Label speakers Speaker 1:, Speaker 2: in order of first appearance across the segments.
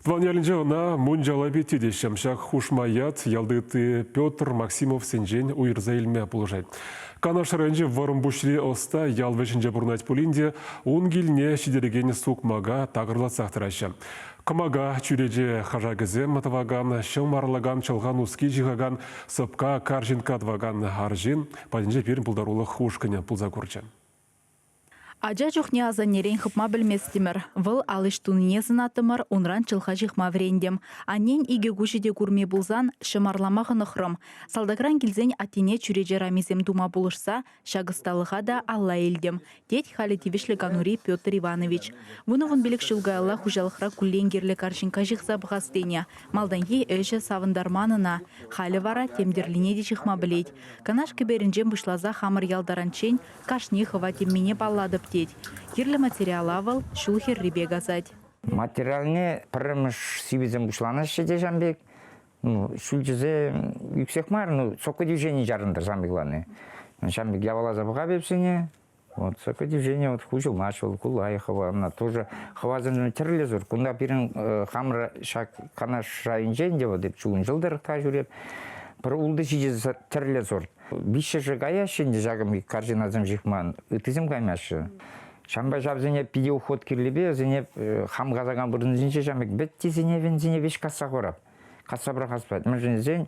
Speaker 1: Тӑван ялӗнче ӑна Мунчала Петти теҫҫӗ. Ҫак хушма ят ялти ытти Петр Максимовсенчен уйӑрса илме пулӑшать. Канаш районӗнчи Вӑрӑмпуҫри ӑста ял вӗҫӗнче пурӑнать пулин те ун килне ҫитерекен сукмака такӑрлатсах тӑраҫҫӗ. Кӑмака, чӳрече хашакӗсем тӑвакан, ҫӑм арлакан, чӑлха-нуски ҫыхакан, сӑпка, карҫинкка тӑвакан арҫын патӗнче пирӗн пултарулӑх ушкӑнӗ пулса курчӗ.
Speaker 2: Ача чухне асаннерен хӑпма пӗлместӗмӗр. Вӑл ал ӗҫ тунине сӑнаттӑмӑр, унран чӑлха ҫыхма вӗрентӗм. Аннен икӗ куҫӗ те курми пулсан ҫӑм арлама хӑнӑхрӑм. Салтакран килсен аттене чӳрече рамисем тума пулӑшса ҫак ӑсталӑха та алла илтӗм, тет халӗ тивӗҫлӗ канури Петр Иванович. Вунӑ-вунпилӗк ҫул каялла хуҫалӑхра куллен кирлӗ карҫинкка ҫыхса пӑхас тенӗ. Малтанхи ӗҫӗ савӑнтарман ӑна. Халӗ вара тем тӗрлине те ҫыхма пӗлет. Канаш кӗперӗнчен пуҫласа хамӑр ял таранччен Кашни хӑва теммине паллатӑп тет. Кирлӗ материала вӑл ҫул хӗррипе касать.
Speaker 3: Материалне пӗрремӗш сивӗсем пуҫланаҫҫӗ те ҫам пек. Ну, ҫӳлчӗсем ӳксех мар, ну, сокодвижение чарӑнтӑр ҫам пек лани. Ҫам пек яваласа пӑхап эпсене. Вот сокодвижение вот хуҫӑлмасть вӑл, ку лайӑх хӑва. Ӑна тоже хӑвасем тӗрлӗ сур. Кунта пирӗн хамӑр ҫак Канаш районӗнчен те вот эп чугун ҫул тӑрӑх та ҫӳреп. Пӗр ултӑ-ҫичӗ тӗрлӗ сорт. Виҫҫӗшӗ каяҫҫӗ ӗнтӗ ҫакӑн пек карҫынасем ҫыхман, ыттисем каймаҫҫӗ. Ҫавӑнпа ҫавсене питӗ уход кирлипе вӗсене хам касакан вырӑнсенче ҫавӑн пек вӗттисене, вӗнсене веҫ касса хурап. Касса пӑрахас пулать. Мӗншӗн тесен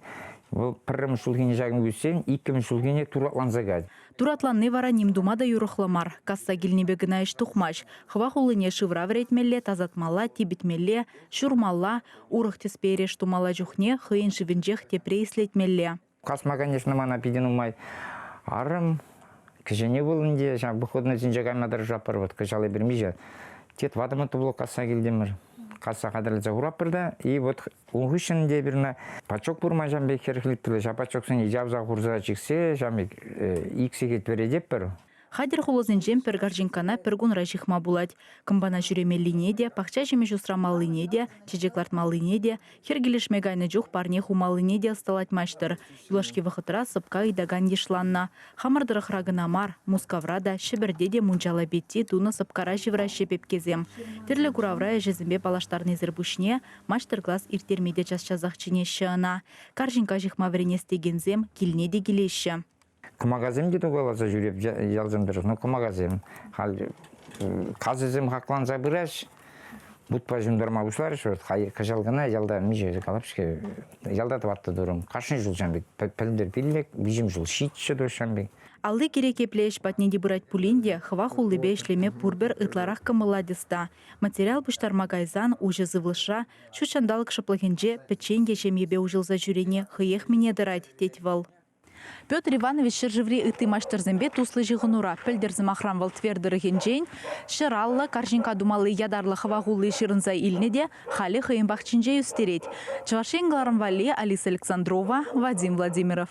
Speaker 3: вӑл пӗрремӗш ҫулхине ҫакӑн ӳссен иккӗмӗш ҫулхине туратланса каять.
Speaker 2: Туратланни вара ним тума та юрӑхлӑ мар. Касса килнипе кӑна ӗҫ тухмасть. Хӑва хуллине шывра вӗретмелле, тасатмалла, типӗтмелле, ҫурмалла, урӑх тӗспе эреш тумалла чухне хӑйӗн шывӗнчех тепре ислетмелле.
Speaker 3: Касма, конечно, мана питӗ нумай арӑм, кӗҫӗне вӑл ӗнтӗ ҫав выходнойсенче кайма тӑрӑшатпӑр. Вот кӑҫал эпир миҫе те тӑватӑ мотоблок касса килтӗмӗр. Касса хатӗрлесе хуратпӑр та, и вот ун хыҫҫӑн ӗнтӗ эпир ӑна пачок пур ҫам пек хӗрхлитлӗ, ҫав пачоксене явса хурса чиксе ҫам пек ик сехет вӗрететпӗр.
Speaker 2: Хатӗр хуласенчен пӗр карҫинккана пӗр кунра ҫыхма пулать. Кӑмпана ҫӳремеллине те, пахча ҫимӗҫ усрамаллине те, чечек лартмаллине те, хӗр килӗшме кайнӑ чух парне хумаллине те ӑсталать маҫтӑр. Юлашки вӑхӑтра сӑпка ыйтакан йышланнӑ. Хамӑр тӑрӑхра кӑна мар, Мускавра та, Ҫӗпӗрте те мунчала петти тунӑ сӑпкара ҫывӑраҫҫӗ пепкесем. Тӗрлӗ куравра ӗҫӗсемпе паллаштарнисӗр пуҫне маҫтӑр-класс ирттерме те час-часах чӗнеҫҫӗ ӑна. Карҫинкка ҫыхма вӗренес текенсем килне те килеҫҫӗ.
Speaker 3: Кӑмакасем те тукаласа ҫӳреп ялсем тӑрӑх. Ну, кӑмакасем. Халь касӑсем хакланса пыраҫ. Вутпа ҫунтарма пуҫларӗҫ. Вот кӑҫал кӑна ялта миҫе калап-ҫке, ялта тӑваттӑ турӑм. Кашни ҫул ҫам пек. Пӗлтӗр пиллӗк, виҫӗм ҫул ҫиччӗ ту ҫам пек.
Speaker 2: Алли кирек епле ӗҫ патне те пырать пулин те, хӑва хуллипе ӗҫлеме пурпӗр ытларах кӑмӑллать ӑста. Материал пуҫтарма кайсан уҫӑ сывлӑшра, ҫут ҫанталӑк шӑплӑхӗнче пӗччен те ҫемьепе уҫӑлса ҫӳрени хӑех мӗне тӑрать, тет вӑл. Петр Иванович ҫӗршыври ытти маҫтӑрсемпе туслӑ ҫыхӑнура. Пӗлтӗр, сӑмахран, вӑл Тверь тӑрӑхӗнчен ҫӑраллӑ карҫинкка тумалли ятарлӑ хӑва хулли ҫырӑнса илнӗ те халӗ хӑйӗн пахчинче ӳстерет. Чӑваш Ен кӑларӑм валли Алиса Александрова, Вадим Владимиров.